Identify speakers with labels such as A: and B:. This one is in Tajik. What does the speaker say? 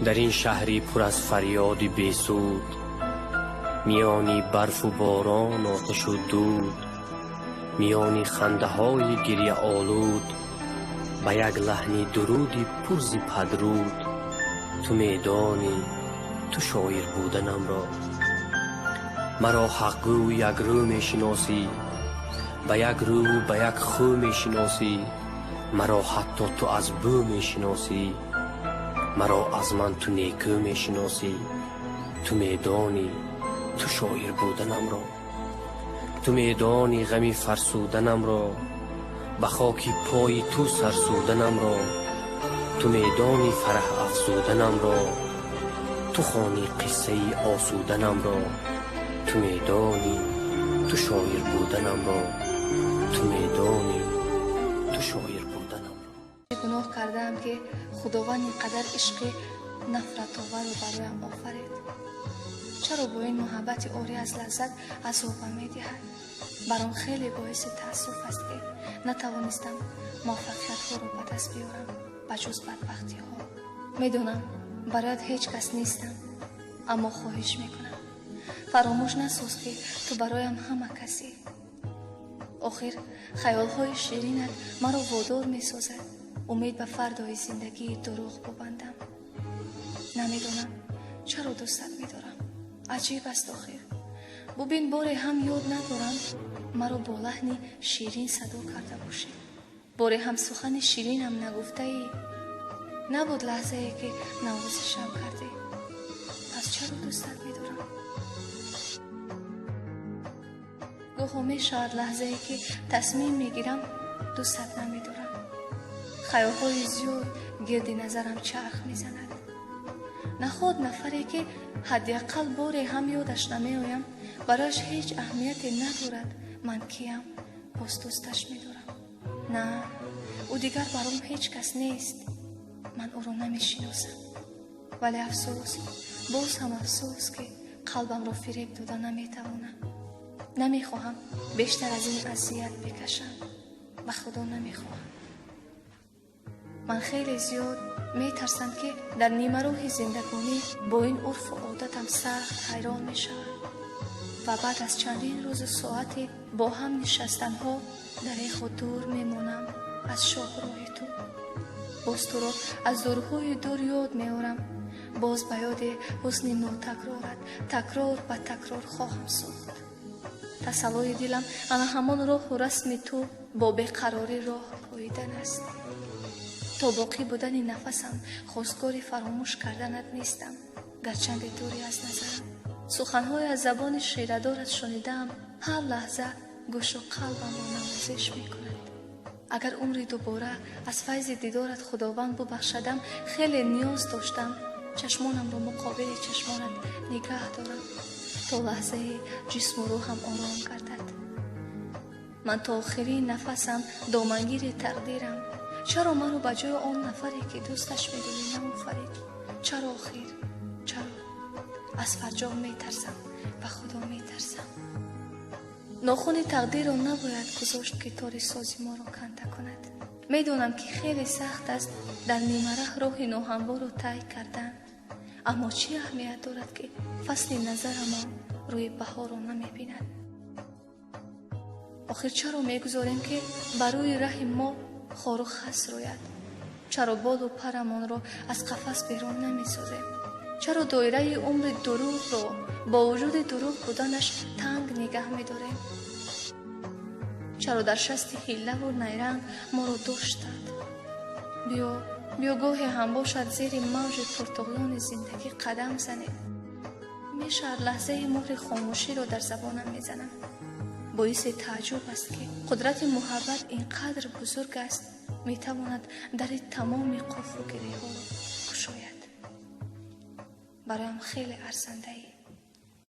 A: Дар ин шаҳри пур аз фарёди бесуд, миёни барфу борон, оташу дуд, миёни хандаҳои гирьяолуд, ба як лаҳни дуруди пурзи падруд, ту медонӣ, ту шоир буданамро. Маро ҳақгӯ якрӯ мешиносӣ, ба як рӯву ба як хӯ мешиносӣ, маро ҳатто ту аз бӯ мешиносӣ, маро аз ман ту некӯ мешиносӣ. Ту медонӣ, ту шоир буданамро. Ту медонӣ ғами фарсуданамро, ба хоки пои ту сарсуданамро. Ту медонӣ фараҳ афзуданамро, ту хонӣ қиссаи осуданамро. Ту медонӣ, ту шоир буданамро. Ту медонӣ, ту шоир буданамро.
B: Гуноҳ кардаам, ки Худованд ин қадар ишқи нафратоварро бароям офарид? Чаро бо ин муҳаббати орӣ аз лаззат азобам медиҳад? Баром хеле боиси таассуф аст, ки натавонистам муваффақиятҳоро ба даст биёрам, ба ҷуз бадбахтиҳо. Медонам, бароят ҳеҷ кас нестам, аммо хоҳиш мекунам, фаромӯш насоз, ки ту бароям ҳама касӣ. Охир хаёлҳои ширинат маро водор месозад умед ба фардои зиндагии дурӯғ бубандам. Намедонам, чаро дӯстат медорам. Аҷиб аст охир. Бубин, боре ҳам ёд надорам, маро бо лаҳни ширин садо карда бошӣ. Боре ҳам сухани ширинам нагуфтаӣ. Набуд лаҳзае, ки навозишам кардӣ. Пас чаро дӯстат медорам? Гоҳо мешавад лаҳзае, ки тасмим мегирам, дӯстат намедорам. Хаёлҳои зиёд гирди назарам чарх мезанад. Наход нафаре, ки ҳадди ақал боре ҳам ёдаш намеоям, барояш ҳеҷ аҳамияте надорад ман киям, боз дӯсташ медорам? На, ӯ дигар баром ҳеҷ кас нест. Ман ӯро намешиносам. Вале афсӯс, боз ҳам афсӯс, ки қалбамро фиреб дода наметавонам. Намехоҳам бештар аз ин азият бикашам. Ба Худо, намехоҳам. Ман хеле зиёд метарсам, ки дар нимароҳи зиндагонӣ бо ин урфу одатам сахт ҳайрон мешавам ва баъд аз чандин рӯзу соате бо ҳам нишастанҳо дареху дур мемонам аз шоҳроҳи ту. Боз туро аз дурҳои дур ёд меорам. Боз ба ёди ҳусни нотакрорат такрор ба такрор хоҳам сӯхт. Тасаллои дилам ана ҳамон роҳу расми ту бо беқарорӣ роҳ поидан аст. То боқӣ будани нафасам хостгори фаромӯш карданат нестам, гарчанде дурӣ аз назарам. Суханҳое аз забони ширадорат шунидаам, ҳар лаҳза гӯшу қалбамро навозиш мекунад. Агар умри дубора аз файзи дидорат Худованд бубахшадам, хеле ниёз доштам чашмонамро муқобили чашмонат нигаҳ дорам, то лаҳзаи ҷисму рӯҳам ором гардад. Ман то охирин нафасам домангири тақдирам. Чаро маро ба ҷои он нафаре, ки дӯсташ медорӣ, наофарид? Чаро охир, чаро? Аз фарҷом метарсам, ба Худо, метарсам. Нохуни тақдирро набояд гузошт, ки тори сози моро канда кунад. Медонам, ки хеле сахт аст дар нимараҳ роҳи ноҳамворро тай кардан, аммо чӣ аҳамият дорад, ки фасли назарамон рӯи баҳорро намебинад? Охир чаро мегузорем, ки ба рӯи раҳи мо хору хас рӯяд? Чаро болу парамонро аз қафас берун намесозем? Чаро доираи умри дурӯғро бо вуҷуди дурӯғ буданаш танг нигаҳ медорем? Чаро дар шасти ҳиллаву найранг моро доштанд? Биё, биё, гоҳе ҳам бошад, зери мавҷи пуртуғёни зиндагӣ қадам занем. Мешавад лаҳзаи муҳри хомӯширо дар забонам мезанам. Боиси тааҷҷуб аст, ки қудрати муҳаббат ин қадр бузург аст, метавонад дари тамоми қуфлу гиреҳҳоро кушояд. Бароям хеле арзандаӣ.